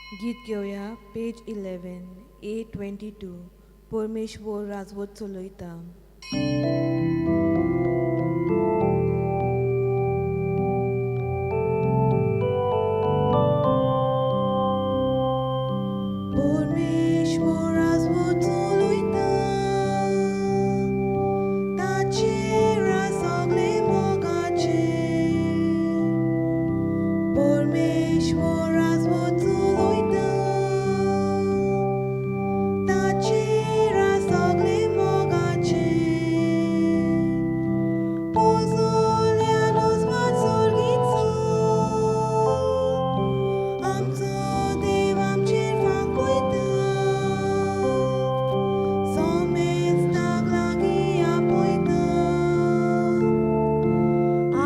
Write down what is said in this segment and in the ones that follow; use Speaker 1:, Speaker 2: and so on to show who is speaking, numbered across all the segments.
Speaker 1: गीत घेवया पेज 11 A 22 परमेश्वर राजवत चलयता. परमेश्वर राजवत चलयता, ताचेर सगळे मोगाचे. परमेश्वर राजवत चलयता, ताचेर सगळे मोगाचे. पोजोल्यान उजवाड सोर्गीचो, आमचो देव आमचेर फांकयता. सोमेस्ताक लागीं आपयता,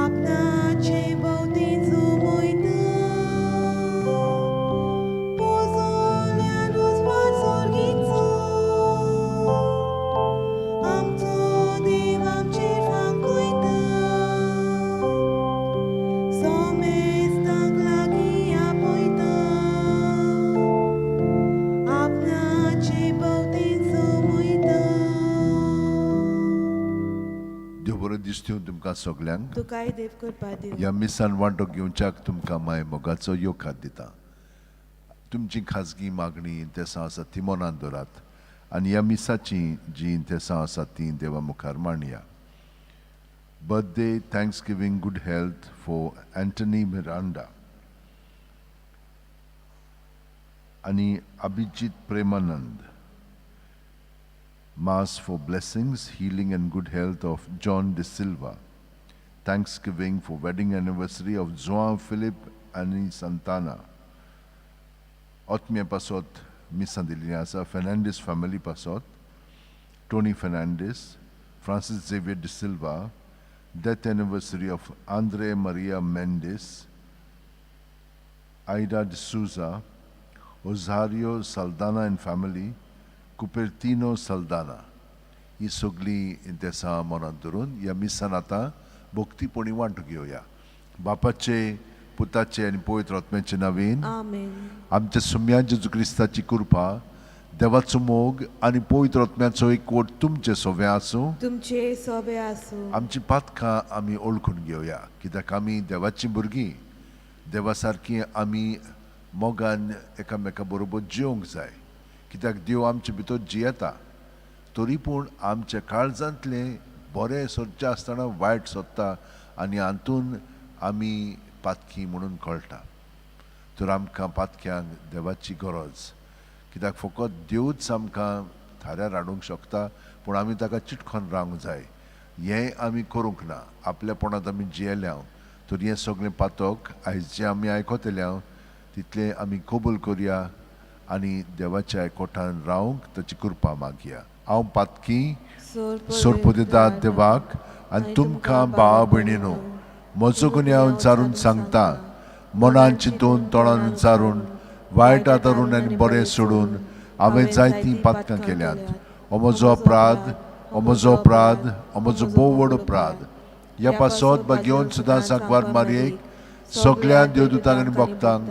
Speaker 1: आपणाचे भोंवती जमयता. पोजोल्यान उजवाड सोर्गीचो, आमचो देव आमचेर फांकयता. सोमेस्ताक लागीं आपयता, आपणाचे भोंवती जमयता.
Speaker 2: देव बरो दिसता तुमकां सगल्यांक.
Speaker 1: तुकाय देव कृपा दिवं.
Speaker 2: ह्या मिसान वांटो घेवच्याक तुमकां माय मोगाचो येवकार दिता. तुमची खाजगी मागणी इंतेसां आसा ती मनांत दवरात आनी ह्या मिसाची जी इंतेसां आसा ती देवा मुखार मांडया. Birthday thanksgiving, good health for Antony Miranda आनी Abhijit Premanand. Mass for blessings, healing and good health of John De Silva. Thanksgiving for wedding anniversary of Joao Philip and Santana. आत्म्या पासत मिसां दिल्ली आसा फेर्नांडीस फॅमिली पासत Tony Fernandes, Francis Xavier D'Silva, death anniversary of Andre Maria Mendes, Ida D'Souza, Ozario Saldana and family, Cupertino Saldana. ही सगळीं इंतेसां मनांत धरून ह्या मिसान आतां भक्तीपणी वांटो घेवया. बापाचे, पुताचे आनी पवित्र आत्म्याचे नांवान.
Speaker 1: आमेन.
Speaker 2: आमच्या सुम्या जेजू क्रिस्ताची कृपा, देवाचो मोग आनी पवित्र आत्म्याचो एकवट तुमचे सोवे आसूं.
Speaker 1: तुमचे सोबे आसूं.
Speaker 2: आमची पातकां आमी ओळखून घेवया, कित्याक आमी देवाचीं भुरगीं. देवा सारकी आमी मोगान एकामेका बरोबर जिवंक जाय, कित्याक देव आमचे भितर जियेता. तरी पूण आमच्या काळजांतलें बरें सोदचें आसतना वायट सोदता आनी हातून आमी पातकी म्हणून कळटा. तर आमकां पातक्यांक देवाची गरज, कित्याक फकत देवूच आमकां थाऱ्यार हाडूंक शकता. पूण आमी ताका चिटकोन रावंक जाय. हें आमी करूंक ना, आपल्यापणांत आमी जियेल्या. तर हें सगळें पातक आयज जें आमी आयकतले तितलें आमी कबूल करया आनी देवाच्या आयकोटान रावंक ताची कृपा मागया. हांव पातकी सोरपदिता देवाक आनी तुमकां भावा भयणीनो म्हजो गुन्यांव चारून सांगता. मनान चिंतून, तोंडान विचारून, वायट आदारून आनी बरें सोडून हांवें जायतीं पातकां केल्यांत. हो म्हजो अपराध, हो म्हजो अपराध, हो म्हजो भोव व्हड अपराध. ह्या पासत भाग्योवन सदां सांकवार मारयेक, सगळ्या देवदूतांक आनी भक्तांक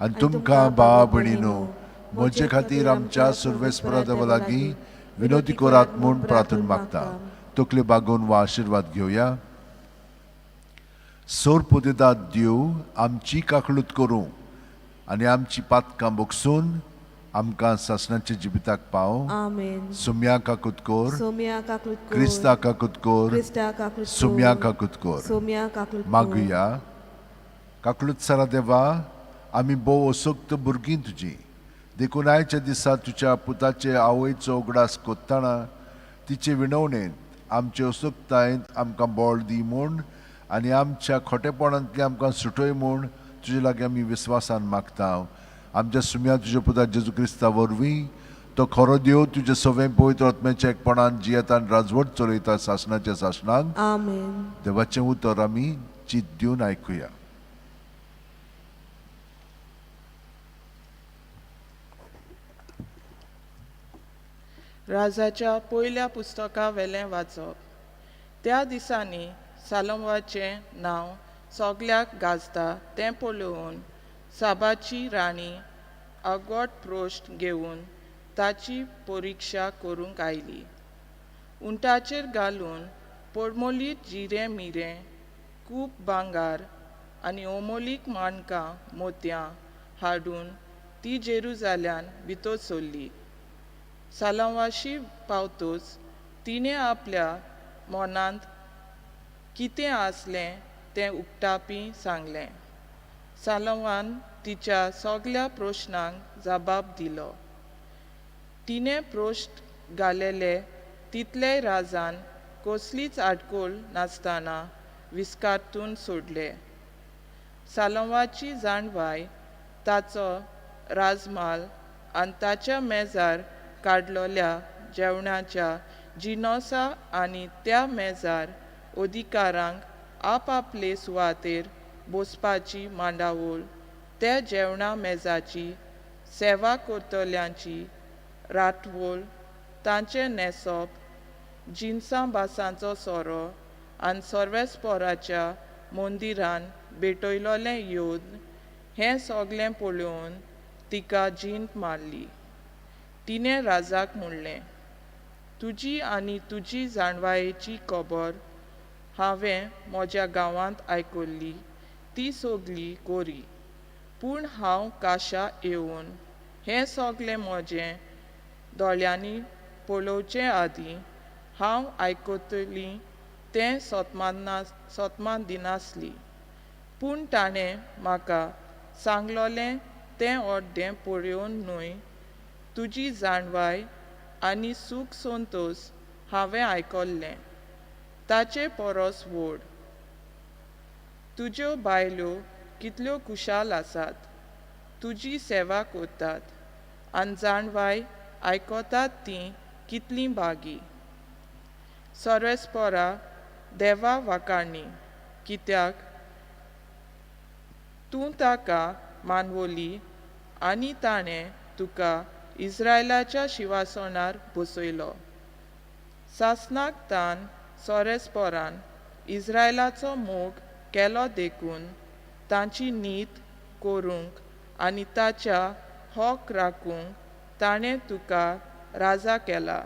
Speaker 2: आनी तुमकां भावा भयणीनो म्हजे खातीर आमच्या सर्वेस्परा देवा लागीं विनोती करात म्हूण प्रार्थना मागता. तकले बागोवन वा आशिर्वाद घेवया. सोरपुदेदात देव आमची काकळूत करूं आनी आमची पातकां बोगसून आमकां सासणाच्या जिविताक पाव.
Speaker 1: आमेन.
Speaker 2: सुम्या काकूत कोर.
Speaker 1: सोम्या काकूत कोर.
Speaker 2: क्रिस्ता काकूत कोर.
Speaker 1: क्रिस्ता काकूत कोर.
Speaker 2: सुम्या काकूत कोर.
Speaker 1: सोम्या काकूत कोर.
Speaker 2: मागुया. काकळूत सारा देवा, आमी भोव असक्त भुरगीं तुजी. देखून आयच्या दिसा तुज्या पुताचे आवयचो उगडास कोत्ताना तिचे विणवणेंत आमचे असक्तायेंत आमकां बळ दी म्हूण आनी आमच्या खोटेपणांतली आमकां सुटय म्हूण तुजे लागीं आमी विस्वासान मागता. आमच्या सुम्या तुज्या पुता जेजू क्रिस्ता वरवीं. तो खरो देव, तुजें सवें पवित्र आत्म्याच्या एकपणान जियेता आनी राजवट चलयता सासणाच्या सासणाक.
Speaker 1: आमेन.
Speaker 2: देवाचें उतर आमी चित दिवन आयकुया.
Speaker 3: राजाच्या पयल्या पुस्तका वेलें वाचप. त्या दिसांनी सालोमाचें नांव सगल्याक गाजता तें पळोवन साबाची राणी आगोट प्रोश्ट घेवन ताची परिक्षा करूंक आयली. उंटाचेर घालून पोरमोलीत जिरें मिरें खूब भांगार आनी ओमोलीक माणकां मोतयां हाडून ती जेरुजाल्यान भितर सरली. सालांवाशी पावतच तिणें आपल्या मनांत कितें आसलें तें उक्तापी सांगलें. सालवान तिच्या सगल्या प्रश्नांक जबाब दिलो. तिणें प्रश्न घालेले तितलेय राजान कसलीच आडखळ नासतना विस्कातून सोडले. सालवाची जाणवाय ताचो राजमाल आनी ताच्या मेजार काडलोल्या जेवणाच्या जिनोसा आनी त्या मेजार अधिकारांक आपआपले सुवातेर बसपाची मांडावळ त्या जेवणा मेजाची सेवा करतल्यांची रातवळ तांचें न्हेसप जिनसां भासांचो सोरो आनी सर्वेस्पोराच्या मंदिरान भेटयलोलें योद्न हें सगलें पळोवन तिका जींत मारली. तिणें राजाक म्हणलें, तुजी आनी तुजी जाणवायेची खबर हांवें म्हज्या गांवांत आयकल्ली ती सगली कोरी, पूण हांव काशा येवन हें सगलें म्हजें दोळ्यांनी पळोवचे आदीं हांव आयकतली तें सोतमान दिनासली, पूण ताणें म्हाका सांगलोलें तें अर्दें पळोवन न्हय तुजी जाणवाय आनी सूख संतोश हांवें आयकल्लें ताचे परस व्हड. तुज्यो बायलो कितल्यो खुशाल आसात, तुजी सेवा करतात आनी जाणवाय आयकतात तीं कितलीं भागी. सोरेस्पोरा देवा वाखाणी कित्याक तूं ताका मानवली आनी ताणें तुका इस्रायलाच्या शिवासनार बसयलो. सासनाक तान सोरेस्पोरान इस्रायलाचो मोग केलो देखून तांची नीत करूंक आनी ताच्या हक राखूंक ताणें तुका राजा केला.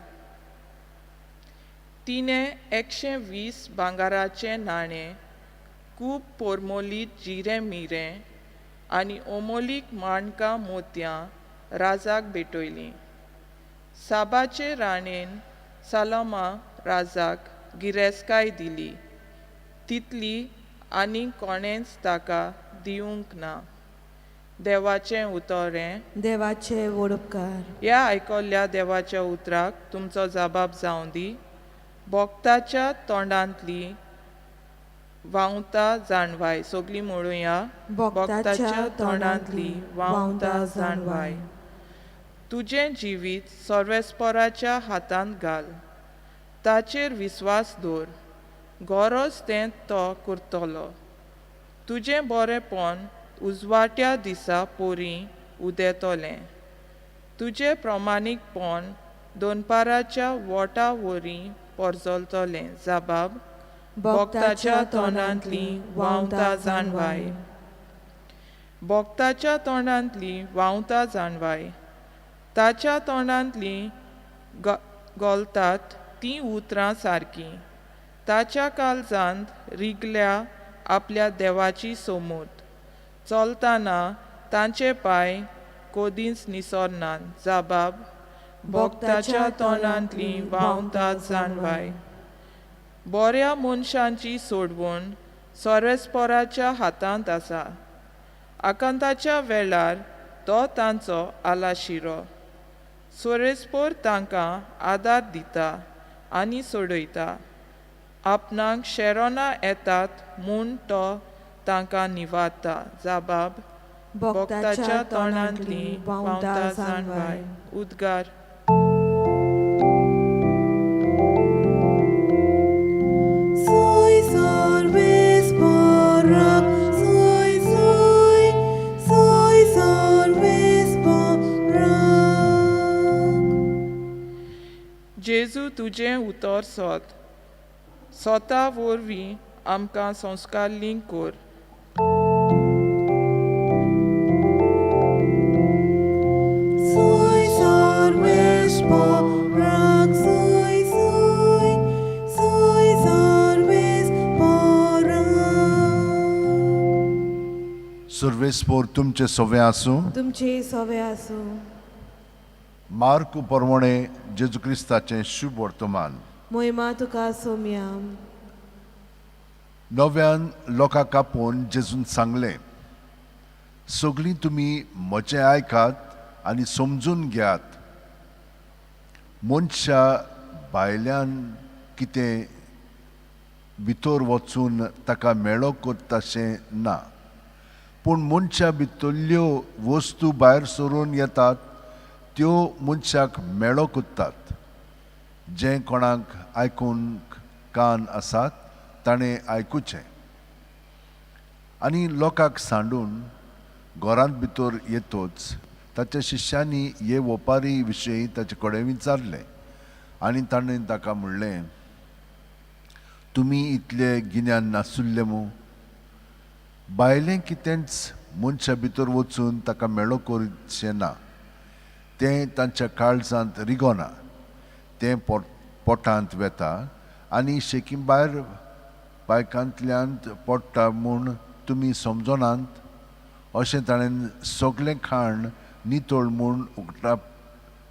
Speaker 3: तिणें 120 भांगराचें नाणें खूब पोरमोलीत जिरें मिरें आनी ओमोलीक माणकां मोतयां राजाक भेटयलीं. साबाचे राणेन सालोमा राजाक गिरेस्काय दिली तितली आनी कोणेंच ताका दिवंक ना. देवाचें उतर हें.
Speaker 1: देवाचे वडपकार.
Speaker 3: ह्या आयकल्ल्या देवाच्या उतराक तुमचो जबाब जावं दी. भक्ताच्या तोंडांतली व्हांवता जाणवाय. सगलीं म्हणुया,
Speaker 1: भक्ताच्या तोंडांतली व्हांवता जाणवाय.
Speaker 3: तुजें जिवीत सर्वेस्पोराच्या हातांत घाल, ताचेर विस्वास दवर, गरज तें तो करतलो. तुजें बरेंपण उजवाट्या दिसा पोरी उदेतलें, तुजें प्रमाणीकपण दोनपाराच्या वोटा वरी परजलतलें. जबाब
Speaker 1: भक्ताच्या तोंडांतली व्हांवता जाणवाय.
Speaker 3: भक्ताच्या तोंडांतली व्हांवता जाणवाय. ताच्या तोंडांतली गोलतात तीं उतरां सारकीं, ताच्या काळजांत रिगल्या आपल्या देवाची सोमूत. चलतना तांचे पांय कदींच निसरनात. जबाब भक्ताच्या तोंडांतली व्हांवता जाणवाय. बऱ्या मनशांची सोडवण सोरेस्पोराच्या हातांत आसा, आकांताच्या वेळार तो तांचो आलाशिरो. सोरेस्पोर तांकां आदार दिता आनी सोडयता, आपणाक शेरोना येतात म्हूण तो तांकां निवारता. जबाब
Speaker 1: भक्ताच्या तोंडांतली व्हांवता जाणवाय.
Speaker 3: उद्गार.
Speaker 1: Soy sorvespora, soy, soy, soy sorvespora.
Speaker 3: जेजू तुजें उतर सोद सोता वरवीं आमकां संस्कार लिंक कर.
Speaker 2: सर्वेस्पोर तुमचे सवे आसूं.
Speaker 1: तुमचे सवे आसूं.
Speaker 2: मार्कू परमणे जेजू क्रिस्ताचें शुभ वर्तमान.
Speaker 1: मोहिमा तुका सोम्या.
Speaker 2: नव्यान लोकांक आपोवन जेजून सांगलें, सगळीं तुमी म्हजें आयकात आनी समजून घेयात. मनशा भायल्यान कितें भितर वचून ताका मेळो करताशें ना, पूण मनशा भितरल्यो वस्तू भायर सरून येतात त्यो मनशाक मेळो करतात. जें कोणाक आयकूंक कान आसात ताणें आयकुचें. आनी लोकांक सांडून घरांत भितर येतच ताच्या शिश्यांनी हे वपारी विशयी ताचे कडेन विचारलें आनी ताणें ताका म्हणलें, तुमी इतले गिन्यान नासुल्ले मू? भायलें कितेंच मनशा भितर वचून ताका मेळो करचें ना, तें तांच्या काळजांत रिगोना, तें पोटांत वेता आनी शेकी भायर बायकांतल्यान पडटा म्हूण तुमी समजनात. अशें ताणें सगळें खाण नितळ म्हूण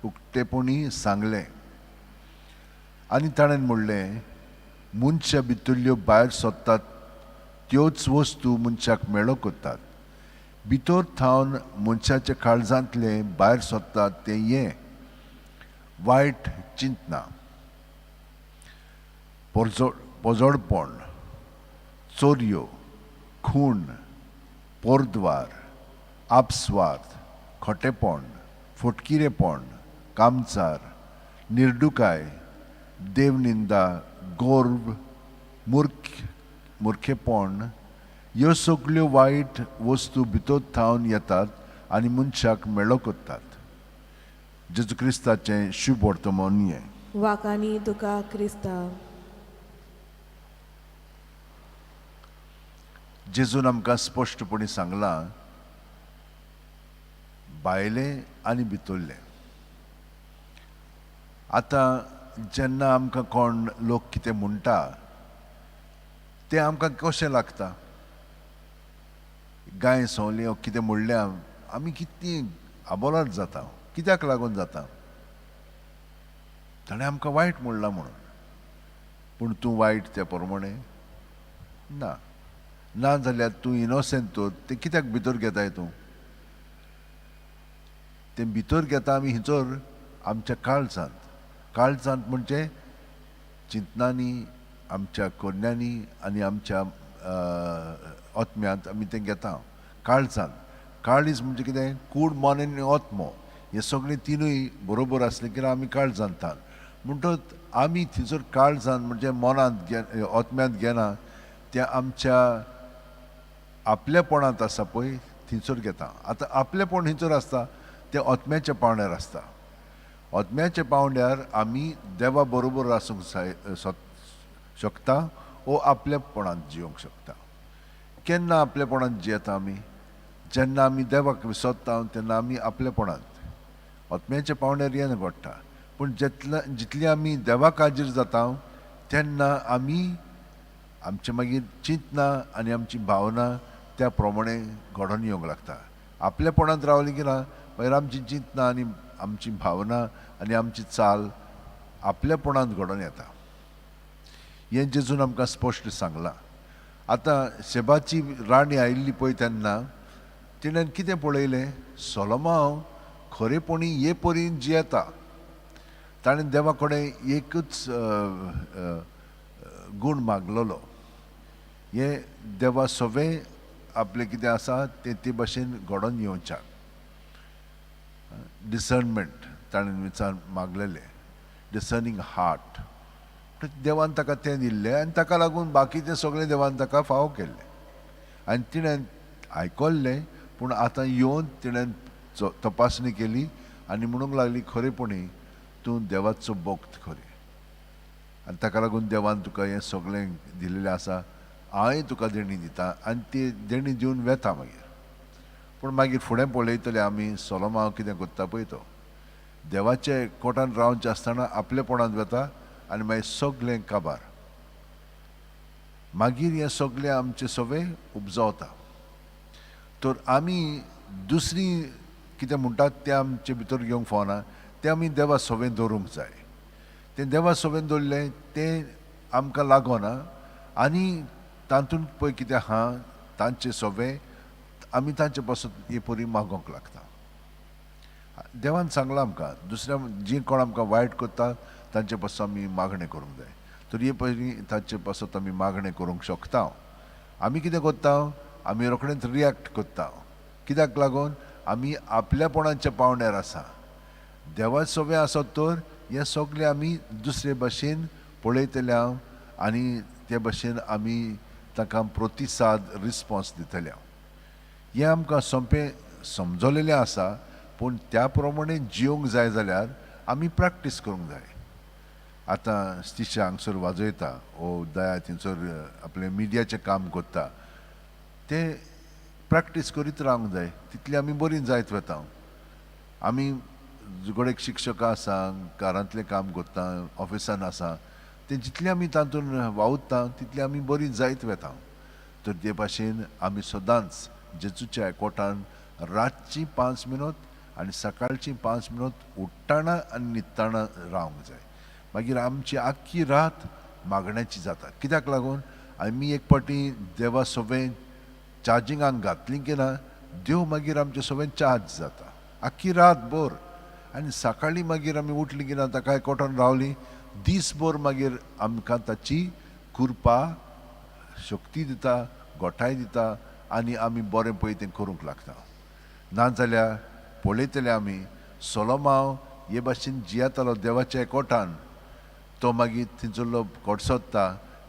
Speaker 2: उक्तेपणी सांगलें. आनी ताणें म्हणलें, मनशा भितरल्यो भायर सोदतात त्योच वस्तू मनशाक मेळो करतात. भितर थावन मनशाच्या काळजांतलें भायर सोदतात तें हें वायट चिंतना, पोजोडपण, चोरयो, खूण, पोरद्वार, आपस्वार्थ, खोटेपण, फटकिरेपण, कामचार, निर्डुकाय, देवनिंदा, गोर्व, मुर्खेपण. ह्यो सगल्यो वायट वस्तू भितर थावन येतात आनी मनशाक मेळो करतात. जेजू क्रिस्ताचें शुभ वर्तमान हें.
Speaker 1: वाकानी तुका क्रिस्ता.
Speaker 2: जेजून आमकां स्पश्टपणी सांगलां, भायलें आनी भितरलें. आतां जेन्ना आमकां कोण लोक कितें म्हणटा तें आमकां कशें लागता? गाय सोंवली कितें म्हणलें आमी कितलीं आबोलात जाता. कित्याक लागून जाता? ताणें आमकां वायट म्हणलां म्हणून. पूण तूं वायट त्या प्रमाणे ना, ना जाल्यार तूं इनोसेंट तर तें कित्याक भितर घेताय तूं? तें भितर घेता आमी हिचोर आमच्या काळजांत. काळजांत म्हणजे चिंतनांनी, आमच्या कोन्यांनी आनी आमच्या आत्म्यांत आमी तें घेता. काळजांत. काळीज म्हणजे कितें? कूड, मन आनी आत्मो हे सगळे तिनूय बरोबर आसले की आमी काळजांत. म्हणटच आमी थंयसर काळजांत म्हणजे मनांत आत्म्यांत घेना, त्या आमच्या आपलेपणांत आसा पळय थंयसर घेता. आतां आपलेपण थंयसर आसता तें आत्म्याच्या पावंड्यार आसता. आत्म्याच्या पावंड्यार आमी देवा बरोबर आसूंक शकता वो आपलेपणांत जिवंक शकता. केन्ना आपलेपणांत जियेता आमी? जेन्ना आमी देवाक विसरता तेन्ना आमी आपलेपणांत आत्म्याच्या पावंड्यार येन घडटा. पूण जितली आमी देवाक हाजीर जाता तेन्ना आमी आमचे मागीर चिंतना आनी आमची भावना त्या प्रमाणे घडोवन येवंक लागता. आपलेपणांत रावली की ना मागीर आमची चिंतना आनी आमची भावना आनी आमची चाल आपलेपणांत घडोवन येता. हें जेजून आमकां स्पश्ट सांगलां. आतां शेबाची राणी आयिल्ली पळय तेन्ना तिणें कितें पळयलें? सोलोमांव खरेपणी हे परीन जियेता. ताणें देवा कडेन एकूच गूण मागलेलो, हें देवा सगळें आपलें कितें आसा तें ते भाशेन घडोवन येवच्याक. डिसर्नमेंट ताणें विचार मागलेलें, डिसर्नींग हार्ट. देवान ताका तें दिल्लें आनी ताका लागून बाकीचें सगळें देवान ताका फावो केल्लें आनी तिणें आयकल्लें. पूण आतां येवन तिणें तपासणी केली आनी म्हणूंक लागली, खरेपणी तूं देवाचो भक्त खरें आनी ताका लागून देवान तुका हें सगळें दिल्लें आसा, हांवें तुका देणी दिता. आनी ती देणी दिवन वेता मागीर. पूण मागीर फुडें पळयतले आमी सोलोमांव कितें करता पळय तो देवाचे कोटान रावचें आसतना आपलेपणांत वेता आनी मागीर सगळें काबार. मागीर हें सगळें आमचें सगळें उपजावता. तर आमी दुसरी कितें म्हणटात तें आमचे भितर घेवंक फावना, तें आमी देवा सवें दवरूंक जाय. तें देवा सवें दवरलें तें आमकां लागना आनी तातूंत पळय कितें आहा तांचे सवें आमी तांचे पासून हे परी मागोवंक लागता. देवान सांगलां आमकां दुसऱ्या जी कोण आमकां वायट करता तांचे पासून आमी मागणें करूंक जाय. तर हे पयलीं तांचे पासत आमी मागणें करूंक शकता. आमी कितें करता, आमी रोखडेंच रिएक्ट करता. कित्याक लागून आमी आपल्यापणाच्या पावंड्यार आसा. देवा सवें आसत तर हें सगळें आमी दुसरे भाशेन पळयतले आनी ते भाशेन आमी तांकां प्रतिसाद रिस्पोन्स दितले. हें आमकां सोंपें समजलेलें आसा, पूण त्या प्रमाणे जिवंक जाय जाल्यार आमी प्रॅक्टीस करूंक जाय. आतां स्टिशा हांगसर वाजयता ओ दया थंयसर आपलें मिडियाचें काम करता, तें प्रॅक्टीस करीत रावंक जाय, तितली आमी बरी जायत वता. आमी घडये शिक्षकां आसा, घरांतलें काम करता, ऑफिसान आसा, तें जितलें आमी तातूंत वावुरता तितलें आमी बरी जायत वता. तर ते भाशेन आमी सदांच जेजूच्या एकवटान रातची 5 मिनट आनी सकाळची 5 मिनट उठ्ठाना आनी न्हिदताना रावंक जाय. मागीर आमची आख्खी रात मागण्याची जाता. कित्याक लागून आमी एक फावटी देवा सवें चार्जिंगाक घातली की ना, देव मागीर आमचे सवें चार्ज जाता आख्खी रात भर. आनी सकाळीं मागीर आमी उठली की ना ताका एकवटान रावली दीसभर मागीर आमकां ताची कृपा शक्ती दिता, गोठाय दिता आनी आमी बरें पळय तें करूंक लागता. नाजाल्यार पळयतले आमी सोलोमाव हे भाशेन जियेतालो देवाच्या एकवटान, तो मागीर थंयसरलो कडसोत्ता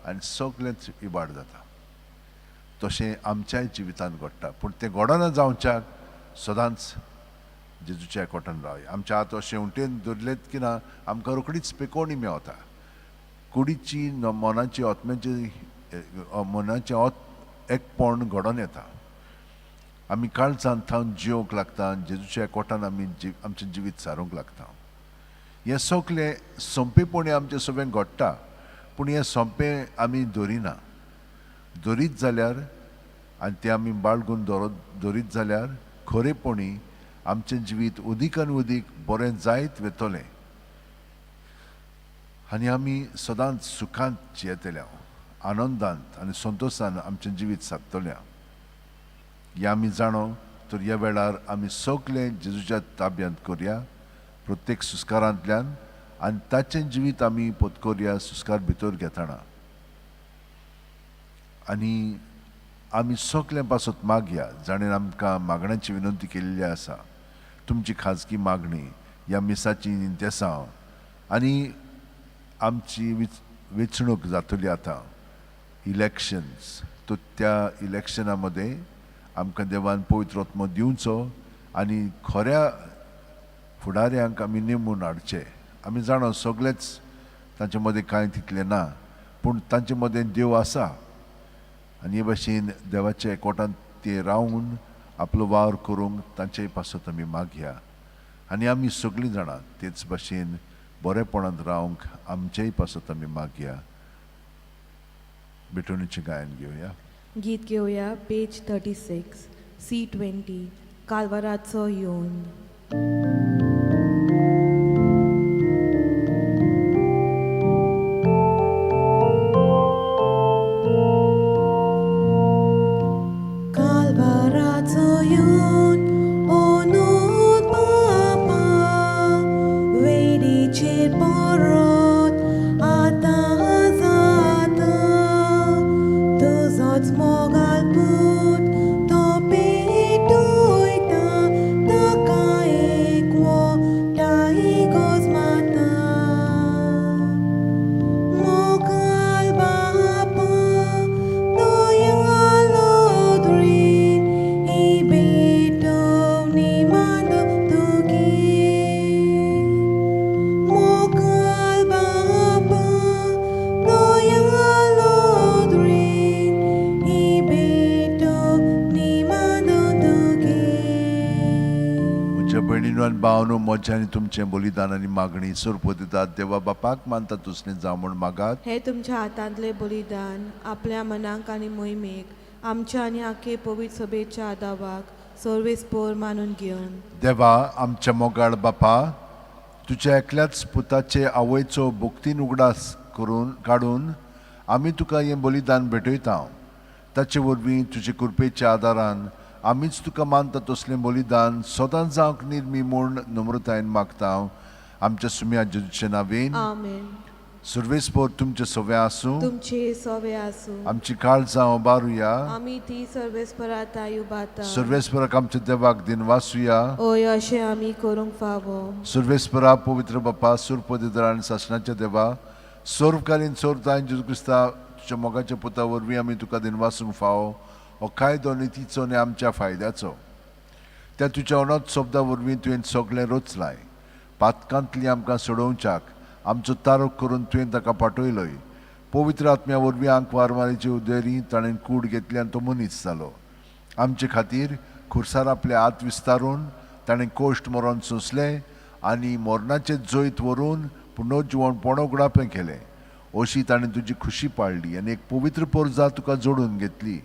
Speaker 2: आनी सगळेंच इबाड जाता. तशें आमच्याय जिवितांत घडटा, पूण तें घडना जावच्याक सदांच जेजूच्या एकवटान रावया. आमच्या हात अशें उंटेन धरलेत की ना आमकां रोखडीच पेकोवणी मेवता. कुडीची मनाची आत्म्याची मनाचें एकपण घडोवन येता. आमी काळजांत थावन जिवंक लागता, जेजूच्या एकवटान आमी आमचें जिवीत सारूंक लागता. हें सगळें सोंपेपणी आमचें सगळें घडटा, पूण हें सोंपें आमी दवरिना. दवरीत जाल्यार आनी तें आमी बाळगून दवरीत जाल्यार खरेपणी आमचें जिवीत उदीक आनी उदीक बरें जायत वतलें आनी आमी सदांच सुखांत जियेतले, आनंदांत आनी संतोशान आमचें जिवीत सादतलें. हें आमी जाणो तर ह्या वेळार आमी सगळें जेजूच्या ताब्यांत करया प्रत्येक सुस्कारांतल्यान आनी ताचें जिवीत आमी पोतकोरया सुस्कार भितर घेतना. आनी आमी सगळें पासत मागया जाणें आमकां मागण्याची विनंती केल्ली आसा, तुमची खाजगी मागणी ह्या मिसाची इंतेसांव आनी आमची वेंचणूक जातली आतां इलेक्शन्स, तर त्या इलेक्शना मदें आमकां देवान पवित्र आत्मो दिवचो आनी खऱ्या फुडाऱ्यांक आमी नेमून हाडचे. आमी जाणा सगळेच तांचे मदें कांय तितलें ना, पूण तांचे मदें देव आसा आनी हे भाशेन देवाच्या एकवटान ते रावून आपलो वावर करूंक तांचे पासत आमी मागया. आनी आमी सगळीं जाणां तेच भाशेन बरेपणांत रावंक आमचेय पासत आमी मागया. भेटवणीचें गायन घेवया.
Speaker 1: गीत घेवया पेज 36 C20 कालवाराचो येवन. कालवाराचो येवन ओनूत बापा वेडीचेर परत आतां जाता, तुजोच मोगाल पूत तो पेटयता ताका एक वोटाय गजमाता. मोगाल बापा दयालो द्रीन ही भेटवणी मांडो तुगे. मोगाल बापा दयालो द्रीन ही भेटवणी मांडो तुगे.
Speaker 2: म्हज्या भयणीनो आनी भावांनो, म्हजें आनी तुमचें बलिदान आनी मागणी सोरपो दितात देवा बापाक मानता तुसलें जावं म्हूण मागात.
Speaker 1: हे तुमच्या हातांतलें बलिदान आपल्या मनाक आनी मोहिमेक आमच्या आनी आखे पवित्र सभेच्या आदावाक सर्वेस्पोर मानून घेवन.
Speaker 2: देवा आमच्या मोगाळ बापा, तुज्या एकल्याच पुताचे आवयचो भक्तीन उगडास करून काडून आमी तुका हें बलिदान भेटयता. ताचे वरवीं तुजे कृपेच्या आदारान आमीच तुका मानता तसलें बलिदान सदांच जावंक निर्मी म्हूण नम्रतायेन मागता, आमच्या सुम्या जेजूचे नांवेन.
Speaker 1: आमेन.
Speaker 2: सर्वेस्पोर तुमचे सवे आसूं.
Speaker 1: तुमचे सवे आसूं.
Speaker 2: आमची काळजां उबारुया.
Speaker 1: आमी ती सर्वेस्परात उबारता.
Speaker 2: सर्वेस्पराक आमच्या देवाक दिनवासुया.
Speaker 1: ओय, अशें आमी करूंक फावो.
Speaker 2: सर्वेस्परा, पवित्र बापा, सुरपदिद्र आनी सासणाच्या देवा, सर्वकालीन सर्वतायन जेजू क्रिस्ता तुज्या मोगाच्या पुता वरवीं आमी तुका दिनवासूंक फावो. हो कायदो नितीचो आनी आमच्या फायद्याचो. त्या तुज्या अनोत शब्दा वरवीं तुवें सगळें रचलाय. पातकांतली आमकां सोडोवच्याक आमचो तारोक करून तुवें ताका पाठयलोय. पवित्र आत्म्या वरवीं आंकवार मारीचे उदेरी ताणें कूड घेतली आनी तो मनीस जालो. आमचे खातीर खुर्सार आपले हात विस्तारून ताणें कोश्ट मरण सोंसलें आनी मरणाचें जैत व्हरून पुनर्जिवणपण उगडापें केलें. अशी ताणें तुजी खुशी पाळ्ळी आनी एक पवित्र पोरजा तुका जोडून घेतली.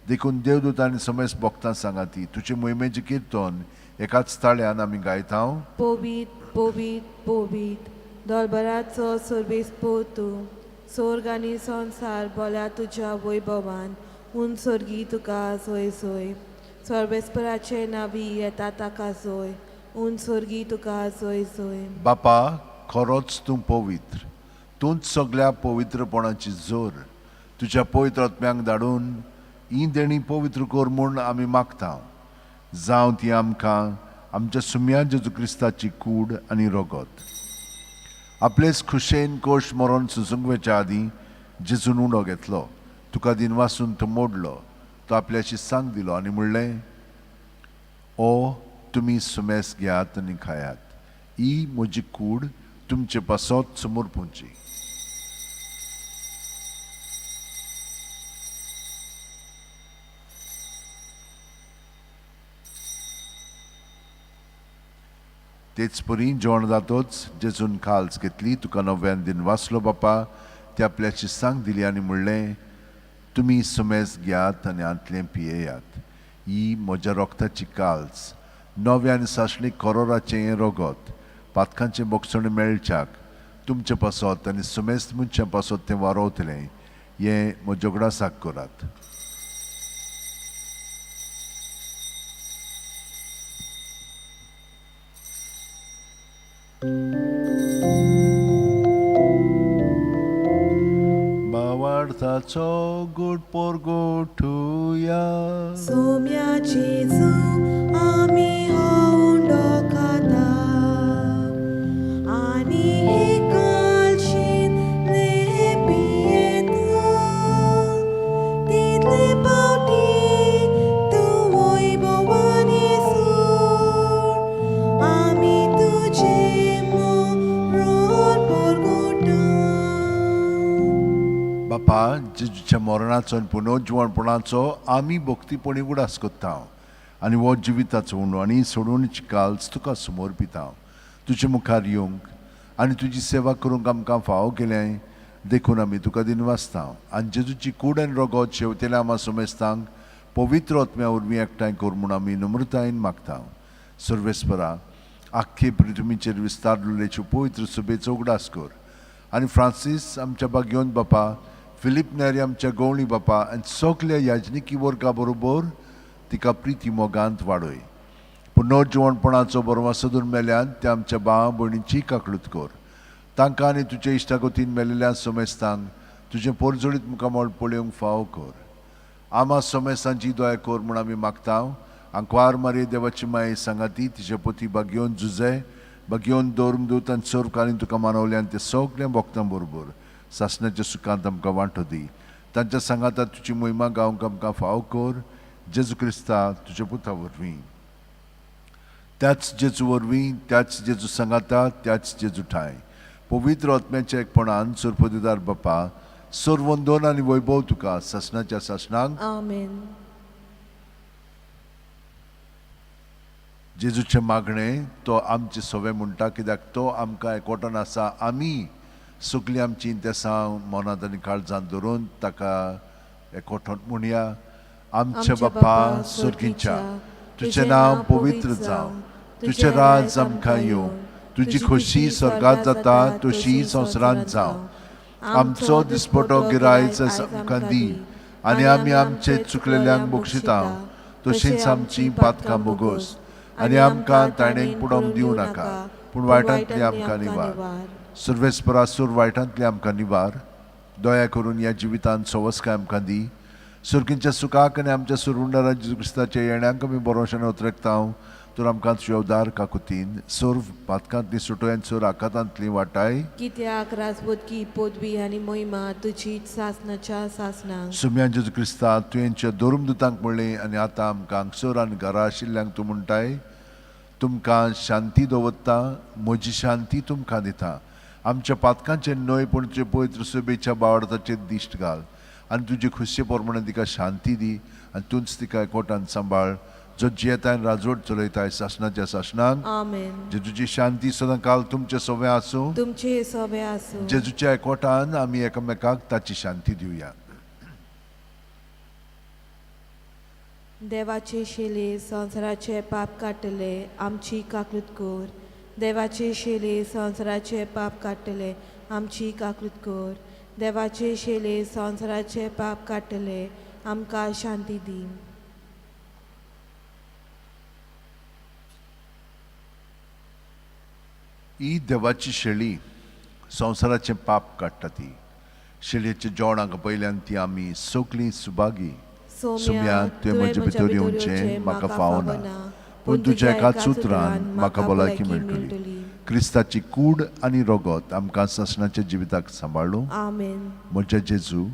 Speaker 2: देखून देवदूत आनी समेस्त भक्तां सांगाती तुजे मोहिमेचें किर्तन एकाच ताळ्यान आमी गायता.
Speaker 1: पवीत पवीत पवीत दोलबराचो सर्वेस्पोर तूं, स्वर्ग आनी संवसार बोल्या तुज्या वैभवान. उन स्वर्गी तुका सोय सोय. सर्वेस्पराचे नावी येता ताका सोय. उन स्वर्गी तुका सोय सोय.
Speaker 2: बापा, खरोच तूं पवित्र, तूंच सगळ्या पवित्रपणाची जोर. तुज्या पवित्र आत्म्यांक धाडून ही देणी पवित्र कर म्हूण आमी मागता. जावं ती आमकां आमच्या सुम्या जेजू क्रिस्ताची कूड आनी रगत. आपलेच खुशेन कोश मरण सुसूंक वचच्या आदीं जेजून उंडो घेतलो, तुका दिनवासून तो मोडलो, तो आपल्याशी सांग दिलो आनी म्हणलें, ओ तुमी सुमेस घेयात आनी खायात, ही म्हजी कूड तुमचे पासत समर्पूंची. तेच परी जेवण जातोच जेजून खाल्स घेतली, तुका नव्यान दिन वाचलो बापा, ते आपल्याची सांग दिली आनी म्हणलें, तुमी सुमेस घेयात आनी हांतलें पियेयात, ही म्हज्या रोगताची काल्स, नव्या आनी सासणी करोराचें हें रगत, पातकांचें बोगसण मेळच्याक तुमचे पासत आनी सुमेस्त मनशां पासत तें वारोवतलें, हें म्हज्या उगडासाक करात. भावार्थाचो गुड पोरगोठुया.
Speaker 1: सोम्या जेजू आमी हो उंडो खाता आनी हे कालशींतलें पियेता, तितले पावटी तूं वैभवानी सोड, आमी तुजें मरण परगटा.
Speaker 2: बापा, जेजूच्या मरणाचो आनी पुनर्जिवणपणाचो आमी भक्तीपणी उगडास करता आनी हो जिविताचो उंडो आनी सोडवणीची काल्स तुका समर्पिता. तुजे मुखार येवंक आनी तुजी सेवा करूंक आमकां फावो केलें देखून आमी तुका दिनवासता. आनी जेजूची कूड आनी रगत शेवतेल्या आमा समेस्तांक पवित्र आत्म्या वरवीं एकठांय कर म्हूण आमी नम्रतायेन मागता. सर्वेस्परा, आख्खे पृथ्वीचेर विस्तारलेलेच्यो पवित्र सभेचो उगडास कर आनी फ्रांसीस आमच्या बागयोन बापा, फिलीप नेरी आमच्या गवळी बापा आनी सगल्या याजनिकी वर्गा बरोबर तिका प्रिती मोगांत वाडय. पुनर्जिवणपणाचो बरवासो सदून मेल्यान त्या आमच्या भावा भयणीची काकळूत कर. तांकां आनी तुजे इश्टागतीन मेलेल्या समेस्तांक तुजें पोरजोळीत मुखामळ पळोवंक फावो कर. आमा समेस्तांची दया कर म्हूण आमी मागता. आंकवार मारये देवाची माये सांगाती तिचे पोती बागयोन जुजे बागयोन दवरून दूत आनी सर्वकालीन तुका मानवल्यान ते सगळ्या भक्तां बरोबर सासणाच्या सुखांत आमकां वांटो दी. तांच्या सांगाता तुजी मोहिमा गावंक आमकां फावो कर. जेजू क्रिस्ता तुज्या पुता वरवीं, त्याच जेजू वरवीं, त्याच जेजू सांगाता, त्याच जेजू ठांय पवित्र आत्म्याच्या एकपणान सरपदीदार बापा, सर्वंदोन आनी वैभव तुका सासणाच्या सासणांक.
Speaker 1: आमेन.
Speaker 2: जेजूचें मागणें तो आमचें सवे म्हणटा, कित्याक तो आमकां एकवटान आसा. आमी सगळीं आमचीं इंतेसां मनांत आनी काळजांत धरून ताका एकवटोन म्हणया. आमच्या बापा सोर्गीच्या, तुजें नांव पवित्र जावं, तुजें राज आमकां येवं, तुजी खोशी स्वर्गांत जाता तशी संवसारांत जावं. आमचो दिसपटो गिरायच आमकां दी आनी आमी आमचे चुकलेल्यांक बक्षिता तशींच आमची पातकां बोगोस आनी आमकां ताणें पुडोवंक दिवं नाका, पूण वायटांतली आमकां निवार. सर्वेस्परासूर वायटांतली आमकां निवार. दया करून ह्या जिवितांत सवस्काय आमकां दी. सुर्गींच्या सुखाक आनी आमच्या सुरुंडारा जेजू क्रिस्ताच्या येण्याक आमी बरोवशान उतरेकता. तर आमकां तुज्या उदार काकुतीन सर्व पातकांतली सुटोय आनी सर्व आकातांतली वाटाय.
Speaker 1: कित्याक राजबोधकी पदवी आनी मोहिमा तुजी सासनाच्या सासनाक.
Speaker 2: सुम्या जेजू क्रिस्ता, तुवेंच्या धर्मदुतांक म्हणलें आनी आतां आमकां हांगसर आनी घरा आशिल्ल्यांक तूं म्हणटाय, तुमकां शांती दवरता, म्हजी शांती तुमकां दिता. आमच्या पातकांचेर न्हय पूण तुजे पवित्र सभेच्या बावडताचेर दिश्ट घाल आनी तुजी खुशे प्रमाणे तिका शांती दी आनी तूंच तिका एकवटान सांबाळ, जो जियेताय आनी राजवट चलयताय सासणाच्या सासणाक.
Speaker 1: आमेन.
Speaker 2: जेजूची शांती सदां काल तुमचे सवे आसूं.
Speaker 1: तुमचे सोबे आसूं.
Speaker 2: जेजूच्या एकवटान आमी एकामेकाक ताची शांती दिवया.
Speaker 1: देवाचे शेले संवसाराचे पाप काडटले, आमची काकूत कर. देवाचे शेले संवसाराचे पाप काडटले, आमची काकूत कर. देवाचे शेले संवसाराचे पाप काडटले, आमकां शांती दी.
Speaker 2: ही देवाची शेळी संवसाराचें पाप काडटा. ती शेळयेच्या जेवणाक पयल्यान ती आमी सगळीं सुभागी.
Speaker 1: सोम्या, तुवें म्हजे भितर येवचें म्हाका फावना, पूण तुज्या एकाच उतरान म्हाका भलायकी मेळटली.
Speaker 2: क्रिस्ताची कूड आनी रगत आमकां सासणाच्या जिविताक सांबाळूं.
Speaker 1: आमेन.
Speaker 2: म्हज्या जेजू,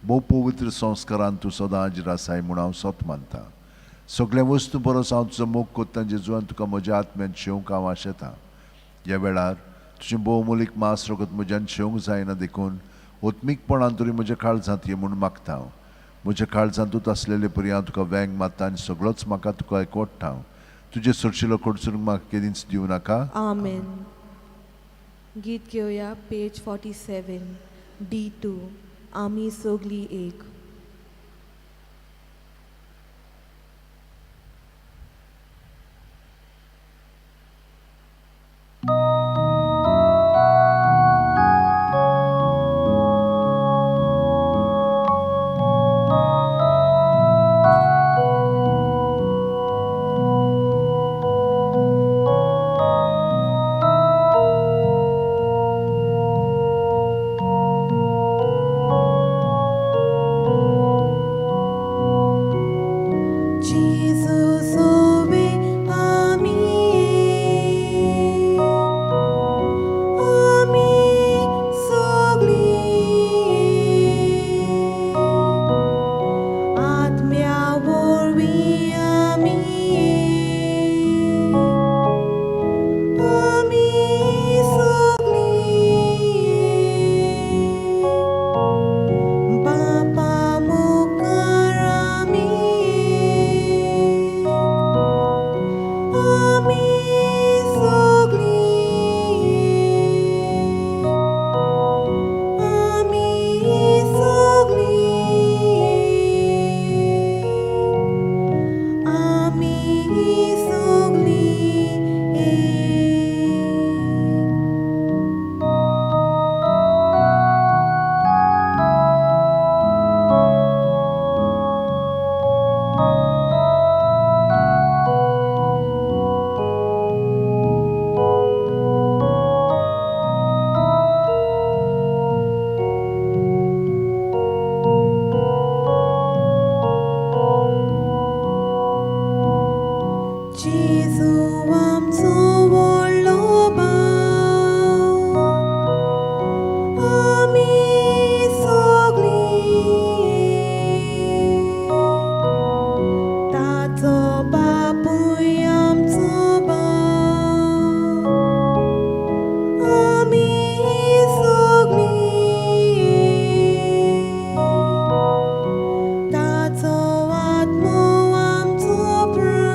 Speaker 2: भोव पवित्र संस्कारान तूं सदां हाजीर आसाय म्हूण हांव सत मानता. सगळ्या वस्तू परस हांव तुजो मोग कोत्ता जेजू, आनी तुका म्हज्या आत्म्यान शेवंक हांव आशेतां. ह्या वेळार तुजें भोवमोलीक मांस रगत म्हज्यान शेवंक जायना, देखून ओत्मीकपणान तरी म्हज्या काळजांत ये म्हूण मागता हांव. म्हज्या काळजांतूच आसलेले परी हांव तुका वेंग मारता आनी सगळोच म्हाका तुका एकवट्टा हांव. तुजें सरशिलो कडसून म्हाका केदींच दिवं नाका.
Speaker 1: आमेन. गीत घेवया पेज 47 D2, आमी सगळीं एक. Jesus, obe ami, ami sogli, आत्म्या वरवीं आमी, आमी सगळीं, बापा मुखार आमी, आमी सगळीं, आमी सगळीं, आमी सगळीं एक. जेजू आमचो व्हडलो भाव, आमी सगळीं एक. ताचो बापूय आमचो भाव, आमी सगळीं एक. ताचो आत्मो आमचो प्राण,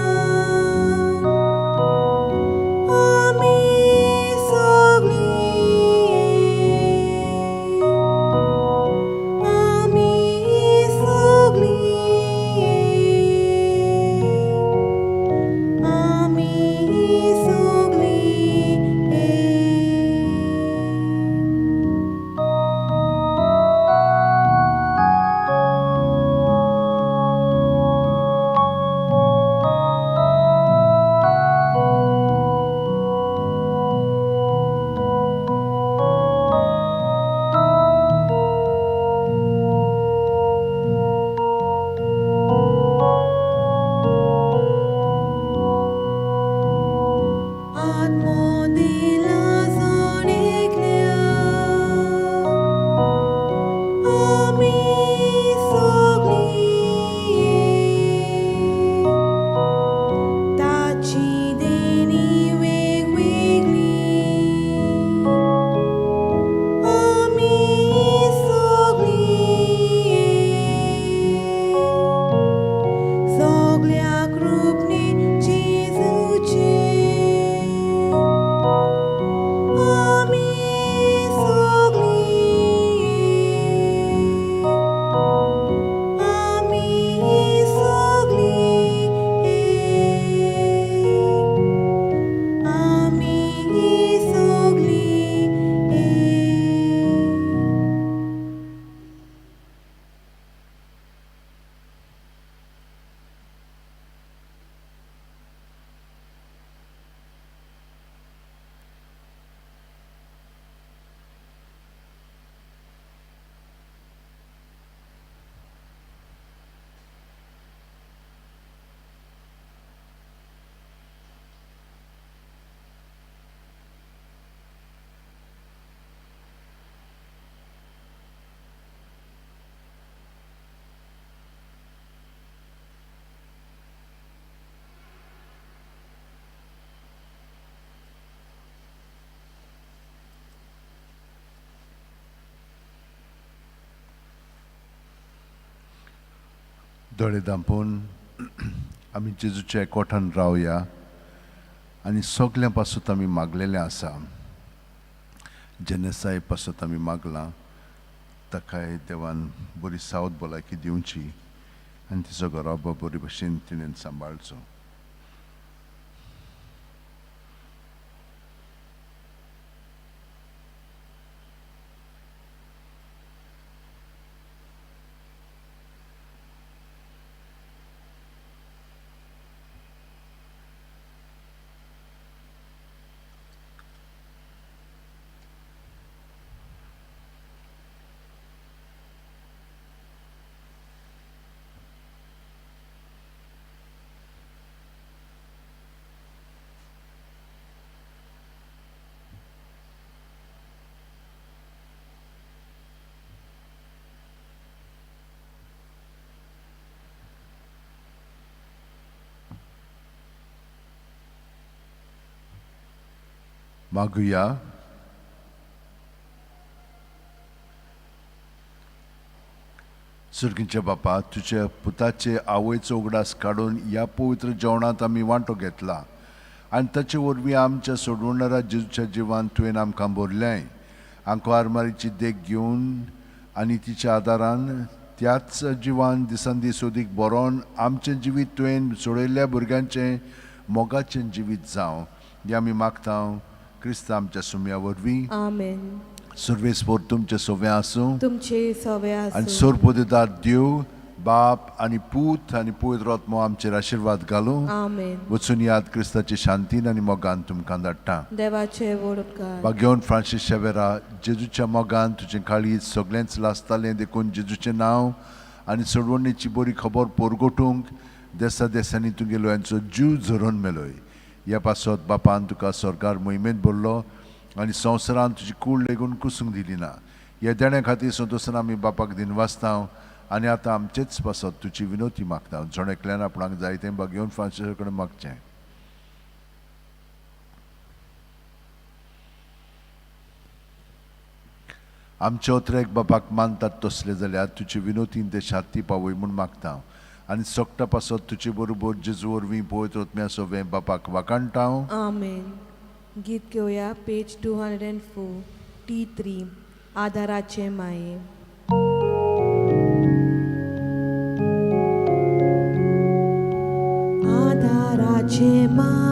Speaker 2: दोळे धांपून आमी जेजूच्या एकवटान रावया आनी सगल्यां पासत आमी मागलेलें आसा. जेनेसाय पासत आमी मागलां, ताकाय देवान बरी सावत भलायकी दिवची आनी तिचो घराबो बरे भशेन तिणेन सांबाळचो. मागुया. सुर्गींच्या बापा, तुज्या पुताचे आवयचो उगडास काडून ह्या पवित्र जेवणांत आमी वांटो घेतला आनी ताचे वरवीं आमच्या सोडवणारा जेजूच्या जिवान तुवें आमकां भरलें. आंकवारमारीची देख घेवन आनी तिच्या आदारान त्याच जिवान दिसान दीस अदीक बरोवन आमचें जिवीत तुवें सोडयल्ल्या भुरग्यांचें मोगाचें जिवीत जावं हें आमी मागता क्रिस्ता आमच्या सुम्या वरवीं.
Speaker 1: आमेन.
Speaker 2: सर्वेस्पोर तुमचे सोवे आसूं,
Speaker 1: तुमचे सवे
Speaker 2: आनी
Speaker 1: आसूं.
Speaker 2: सोरपोदेदार देव बाप आनी पूत आनी पवित्र आत्मो आमचेर आशिर्वाद घालूं.
Speaker 1: आमेन.
Speaker 2: वचून याद क्रिस्ताची शांतीन आनी मोगान तुमकां धाडटा.
Speaker 1: देवाचे व्हड उपकार.
Speaker 2: भाग्योन फ्रांसीस शेवेरा, जेजूच्या मोगान तुजें काळीज सगळेंच लासतालें, देखून जेजूचें नांव आनी सोडवणीची बरी खबर पोरगोटूंक देसा देसांनी तुगेलो यांचो जीव झरोवन मेलोय. ह्या पासत बापान तुका सरकार मोहिमेंत भरलो आनी संवसारान तुजी कूड लेगून कुसूंक दिली ना. ह्या देण्या खातीर संतोसान आमी बापाक दिनवासता आनी आतां आमचेच पासत तुजी विनोती मागता. जण एकल्यान आपणाक जाय तें भाग्योन फ्रांसीसा कडेन मागचें. आमचे ओत्रेक बापाक मानतात तसले जाल्यार तुजे विनोतीन ते शांती पावय म्हूण मागता आनी सोगटा पासत तुजे बरोबर जेजू वरवीं पवित्र आत्म्या सोवें बापाक वाखाणटा.
Speaker 1: आमेन. गीत घेवया पेज 204 T3 आदाराचे माये. आदाराचे माये.